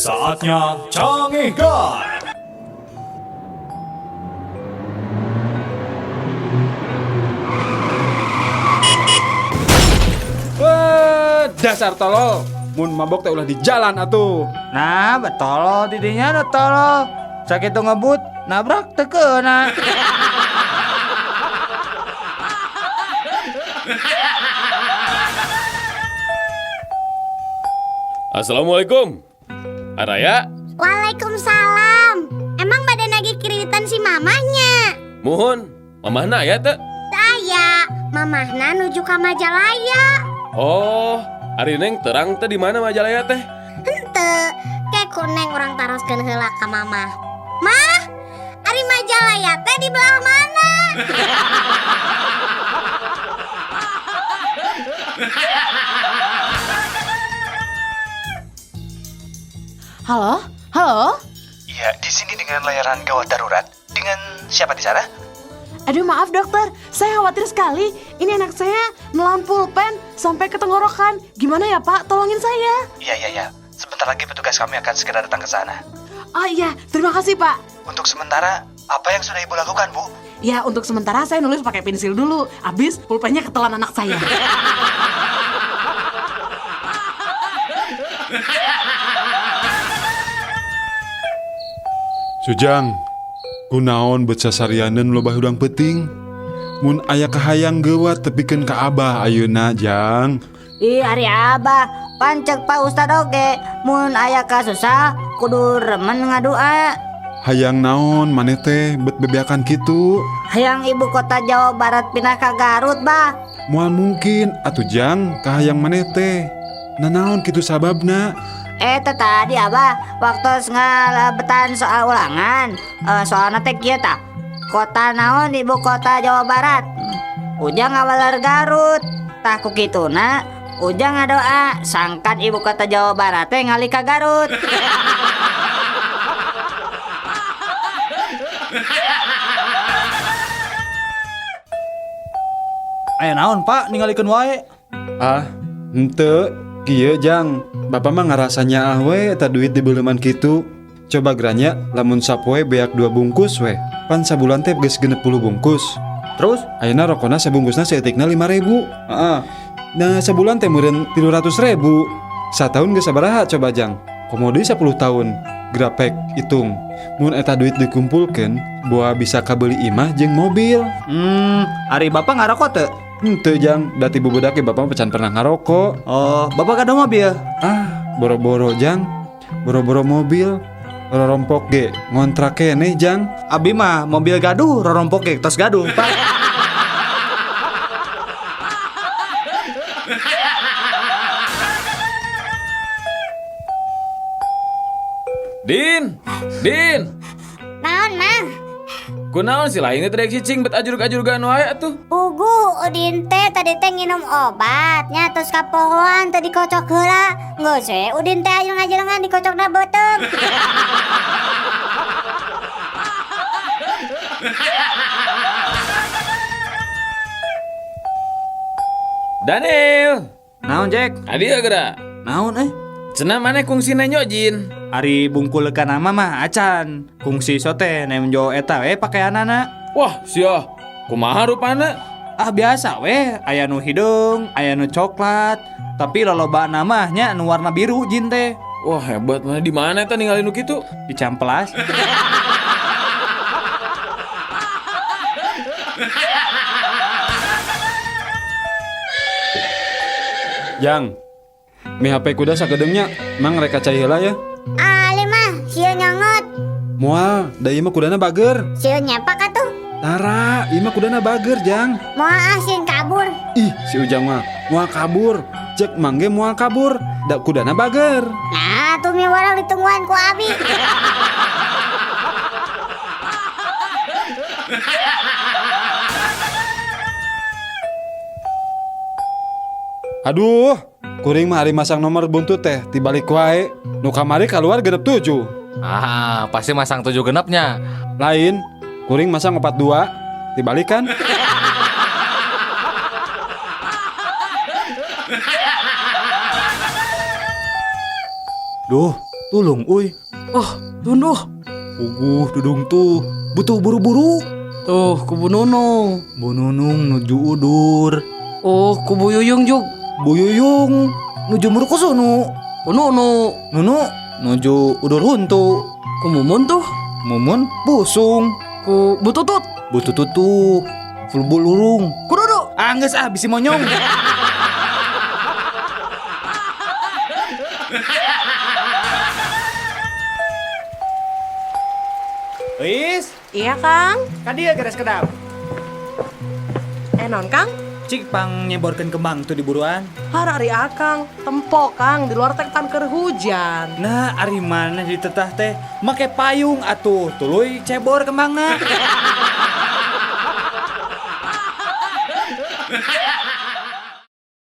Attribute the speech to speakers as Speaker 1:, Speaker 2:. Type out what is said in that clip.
Speaker 1: Saatnya Cangehgar.
Speaker 2: Wah, dasar tolol. Mun mabok teh ulah di jalan atuh.
Speaker 3: Nah, betolol tidinya da tolol. Sakitu ngebut, nabrak teu keuna.
Speaker 4: Assalamualaikum. Araya,
Speaker 5: Waalaikumsalam. Emang badan lagi kreditan si mamahnya?
Speaker 4: Muhun, mamahna aya teu?
Speaker 5: Saya, mamahna nuju ka Majalaya.
Speaker 4: Oh, ari Neng terang teu di mana Majalaya teh?
Speaker 5: Henteu, ke ku Neng urang taroskeun heula ka mamah. Mah, ari Majalaya teh di belah mana?
Speaker 6: Halo? Halo?
Speaker 7: Iya, di sini dengan layanan gawat darurat. Dengan siapa di sana?
Speaker 6: Aduh, maaf dokter, saya khawatir sekali. Ini anak saya nelan pulpen sampai ke tenggorokan. Gimana ya Pak? Tolongin saya.
Speaker 7: Iya, iya, iya. Sebentar lagi petugas kami akan segera datang ke sana.
Speaker 6: Oh iya, terima kasih Pak.
Speaker 7: Untuk sementara, apa yang sudah Ibu lakukan, Bu?
Speaker 6: Ya, untuk sementara saya nulis pakai pensil dulu. Habis pulpennya ketelan anak saya.
Speaker 2: Sujang, kunaon bet sasarianeun loba hudang peuting? Mun aya kahayang geuwat tepikeun ka Abah ayeuna, Jang.
Speaker 8: Ih, ari Abah, pancek Pak Ustad oge, mun aya kasusah kudu remen ngadua.
Speaker 2: Hayang naon maneh teh bet bebeakan kitu?
Speaker 8: Hayang ibu kota Jawa Barat pindah ka Garut, Bah.
Speaker 2: Moal mungkin atuh Jang kahayang maneh teh. Nanaon kitu sababna?
Speaker 8: Teh tadi Abah waktu ngalebetan soal ulangan, soalna teh kieu tah. Kota naon ibu kota Jawa Barat? Ujang ngawaler Garut. Tah ku kituna Ujang ngadoa sangkan ibu kota Jawa Barat teh ngalih ka Garut.
Speaker 3: Aya naon, Pak, ningalikeun wae.
Speaker 2: Ah, henteu kieu Jang. Bapak mah ngarasa nyaah we eta duit dibeuleman kitu. Coba geranya lamun sapoe beak 2 bungkus we. Pan sabulan teh geus 60 bungkus.
Speaker 3: Terus
Speaker 2: ayeuna rokona sabungkusna saeutikna 5.000. Heeh. Nah, sabulan teh meureun 300.000. Sataun geus sabaraha coba Jang? Komo deui 10 tahun. Grapek hitung. Mun eta duit dikumpulkeun, boa bisa kabeli imah jeung mobil.
Speaker 3: Ari bapak ngarokok teu?
Speaker 2: Henteu Jang, da ti bubudak ge bapak mah can pernah ngarokok.
Speaker 3: Oh, bapak gaduh mobil?
Speaker 2: Ah, boro-boro Jang. Boro-boro mobil. Rorompok ge ngontrak keneh Jang.
Speaker 3: Abi mah mobil gaduh, rorompok ge tos gaduh, Pak.
Speaker 4: Din, Din.
Speaker 5: Naon, Mang?
Speaker 4: Kunaon si lain teh cicing bet ajurug-ajurugan wae atuh.
Speaker 5: Pugu Udin teh tadi teh nginum obat nya terus kapohoan teh dikocok heula. Geus we Udin teh ajeng-ajengan dikocokna beuteung.
Speaker 4: Daniel.
Speaker 3: Naon, Jack?
Speaker 4: Adi geura.
Speaker 3: Naon euy?
Speaker 4: Cenah maneh kungsi nenjo jin.
Speaker 3: Ari bungkul kana mah acan. Kungsi sote nemjo eta we pakaianana.
Speaker 4: Wah, sia. Kumaha rupana?
Speaker 3: Ah biasa we, aya nu hideung, aya nu coklat. Tapi lolobana mah nya nu warna biru jin teh.
Speaker 4: Wah, hebat mana di mana eta ningali nu kitu?
Speaker 3: Di Cihampelas.
Speaker 2: Jang, mi HP kuda sakedeungnya, mang rek cai heula ya.
Speaker 5: Ali mah sieun nyongot.
Speaker 2: Moal, da ieu mah kudana bager.
Speaker 5: Sieun nyepak atuh.
Speaker 2: Tara, ieu mah kudana bager, Jang.
Speaker 5: Moal ah sieun kabur.
Speaker 2: Ih, si Ujang mah moal kabur. Cek mangge moal kabur, da kudana bager.
Speaker 5: Nah, tuh mi warang ditungguan ku abi.
Speaker 2: Aduh, kuring mah ari masang nomor buntut teh tibalik wae. Nu kamari kaluar 67.
Speaker 9: Ah, pasti masang 7 genepnya.
Speaker 2: Lain, kuring masang 42, tibalik kan? Duh,
Speaker 3: Tulung euy.
Speaker 6: Oh, tunduh.
Speaker 3: Puguh dudung tuh butuh buru-buru.
Speaker 6: Tuh, ku Bu Nunung.
Speaker 3: Bu Nunung nuju udur.
Speaker 6: Oh, ku Bu Yuyung jug.
Speaker 3: Bu Yuyung nuju murkusunu.
Speaker 6: Ku Nunu.
Speaker 3: Nunu nuju udur huntu.
Speaker 6: Ku Mumun tuh.
Speaker 3: Mumun busung.
Speaker 6: Ku Bu Tutut.
Speaker 3: Bu Tutut tuh fulbul urung.
Speaker 6: Ku Dudu.
Speaker 3: Ah, geus ah bisi monyong. Is,
Speaker 6: Iya, Kang.
Speaker 3: ka dieu geres kedap.
Speaker 6: Eh, non, Kang?
Speaker 3: Cik pang nyeborkeun kembang tuh di buruan.
Speaker 6: Har ari Akang, tempo Kang, di luar teh tan keur hujan.
Speaker 3: Nah, ari mana ditetah teh make payung atuh tuluy cebor kembangna.